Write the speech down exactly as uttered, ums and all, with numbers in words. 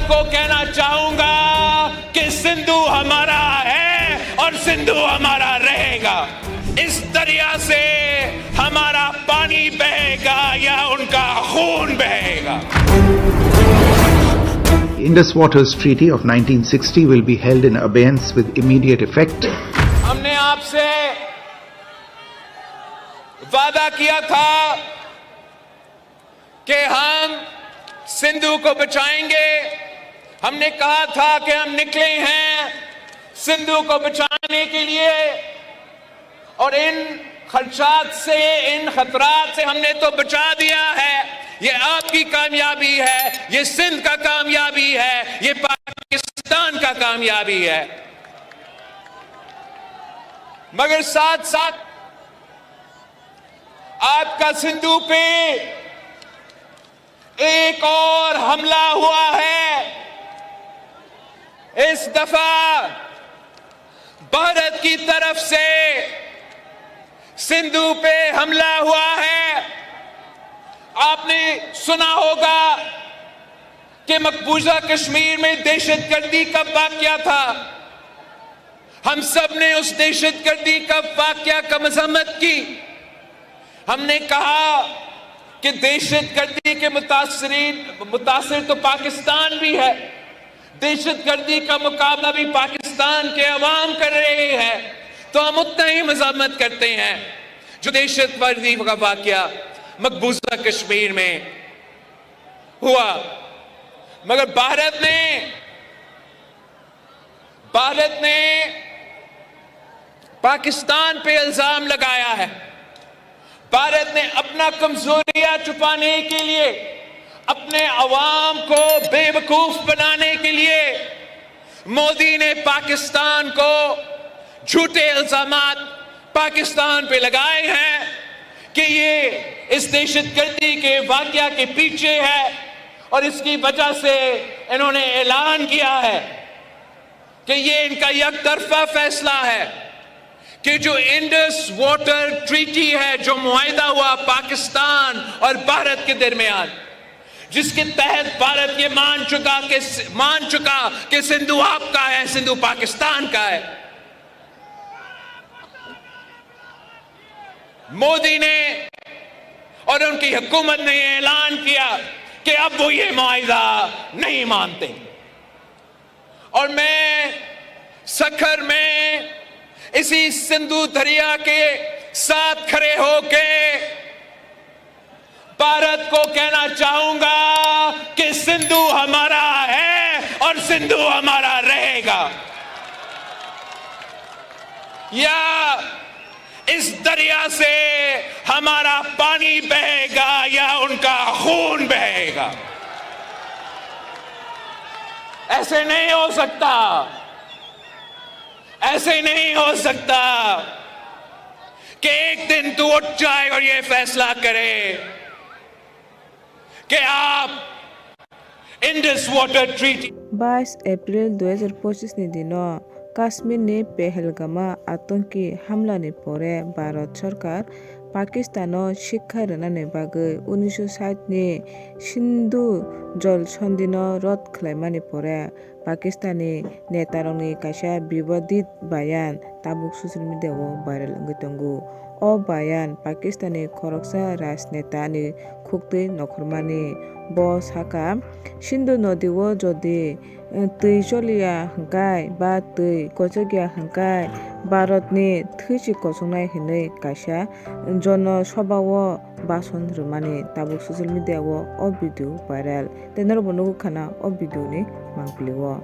को कहना चाहूंगा कि सिंधु हमारा है और सिंधु हमारा रहेगा। इस दरिया से हमारा पानी बहेगा या उनका खून बहेगा। Indus Waters Treaty of nineteen sixty will be held in abeyance with immediate effect. हमने आपसे वादा किया था कि हम सिंधु को बचाएंगे। हमने कहा था कि हम निकले हैं सिंधु को बचाने के लिए, और इन खदशात से, इन खतरात से हमने तो बचा दिया है। ये आपकी कामयाबी है, ये सिंध का कामयाबी है, ये पाकिस्तान का कामयाबी है। मगर साथ साथ आपका सिंधु पे एक और हमला हुआ है। इस दफा भारत की तरफ से सिंधु पे हमला हुआ है। आपने सुना होगा कि मकबूजा कश्मीर में दहशतगर्दी का वाकया था। हम सब ने उस दहशतगर्दी का वाकया का मजम्मत की। हमने कहा कि दहशतगर्दी के मुतासरीन, मुतासिर तो पाकिस्तान भी है, दहशतगर्दी का मुकाबला भी पाकिस्तान के अवाम कर रहे हैं, तो हम उतना ही मजम्मत करते हैं जो दहशतवर्दी का वाकया मकबूजा कश्मीर में हुआ। मगर भारत ने भारत ने पाकिस्तान पे इल्जाम लगाया है। भारत ने अपना कमजोरियां छुपाने के लिए, अपने अवाम को बेवकूफ बनाने के लिए मोदी ने पाकिस्तान को झूठे इल्जामात पाकिस्तान पे लगाए हैं कि ये इस दहशतगर्दी के वाकया के पीछे है और इसकी वजह से इन्होंने ऐलान किया है कि ये इनका एक तरफा फैसला है कि जो इंडस वाटर ट्रीटी है, जो मुआहिदा हुआ पाकिस्तान और भारत के दरमियान, जिसके तहत भारत ये मान चुका कि मान चुका कि सिंधु आपका है, सिंधु पाकिस्तान का है। मोदी ने और उनकी हुकूमत ने ये ऐलान किया कि अब वो ये मुआहिदा नहीं मानते। और मैं सखर में इसी सिंधु दरिया के साथ खड़े होके भारत को कहना चाहूंगा कि सिंधु हमारा है और सिंधु हमारा रहेगा। या इस दरिया से हमारा पानी बहेगा या उनका खून बहेगा। ऐसे नहीं हो सकता, ऐसे नहीं हो सकता कि एक दिन तू उठ जाए और ये फैसला करे कि आप Indus Water Treaty. Bais April dui hazar pochis ni dino Kashmir ni Pehelgama atongki hamla ni pore Bharat Sarkar Pakistan no sikha rwnani bagwi unisho sait ni Sindhu Jal Sandhi no rod khlaimani pore Pakistan ni netarokni kaisa bibadit bayan tabuk social media o viral wngwi tongo. O bayan Pakistan ni khoroksa rajneta ni khuktwi nokhormani. Bo sakha, Sindhu nodi o jodi twi choliya hwnkhe ba twi kochokya hwnkhe Bharat ni thwichi kochoknai hwnwi kaisa jono sobha o bason rwmani tabuk social media o o video viral. Tei norokbo nugwi khana o video ni mangpili o.